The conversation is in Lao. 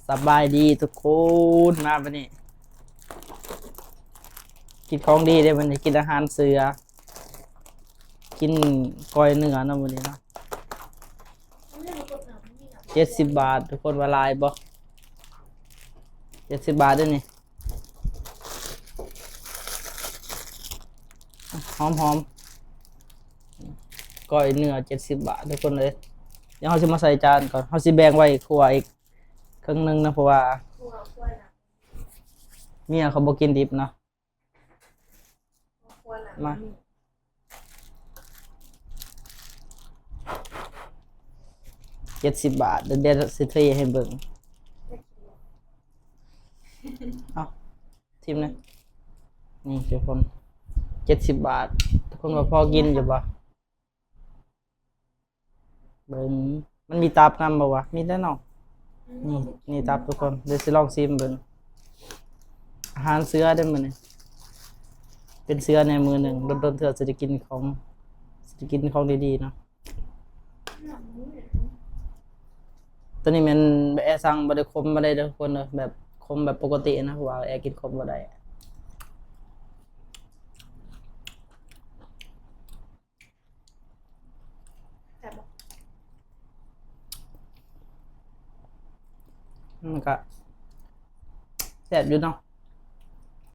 ສະບາຍດີທຸກຄົນ ມາບັດນີ້ ກິນຂອງດີເດ້ ບັດນີ້ກິນອາຫານເສືອ ກິນກ້ອຍເນື້ອເນາະ ມື້ນີ້ເນາະ. ເຈັດສິບບາດ ທຸກຄົນວ່າຫຼາຍບໍ່? ເຈັດສິບບາດເດ້ນີ້ ຫອມໆ ກ້ອຍເນື້ອເຈັດສິບບາດ ທຸກຄົນເອີຍ. ດຽວເຮົາຊິມາໃສ່ຈານກ່ອນ ເຮົາຊິແບ່ງໄວ້ຄົວອີກເຄິ່ງໜຶ່ງເນາະ ເພາະວ່າເມຍເຂົາບໍ່ກິນດິບເນາະ. ມາ ເຈັດສິບບາດ ດຽວຊິເທໃຫ້ເບິ່ງ. ເອົາ ຖິ້ມເລີຍ ນີ້ທຸກຄົນ ເຈັດສິບບາດ ທຸກຄົນວ່າພໍກິນຢູ່ບໍ່? ເບິ່ງ ມັນມີຕັບນຳບໍ່ວະ? ມີແລ້ວເນາະ. ນີ້ ນີ້ຕັບທຸກຄົນ ດຽວຊິລອງຊີມເບິ່ງ. ອາຫານເສືອເດ້ມື້ນີ້ ເປັນເສືອແດ່ມື້ໜຶ່ງ ດົນໆເທື່ອຊິໄດ້ກິນຂອງ ຊິໄດ້ກິນຂອງດີໆເນາະ. ໂຕນີ້ແມ່ນແອສັ່ງ ບໍ່ໄດ້ຂົມປານໃດເດີທຸກຄົນເດີ ແບບຂົມແບບປົກກະຕິນະ ເພາະວ່າແອກິນຂົມບໍ່ໄດ້. ແຊບບໍ່? ມັນກະແຊບຢູ່ເນາະ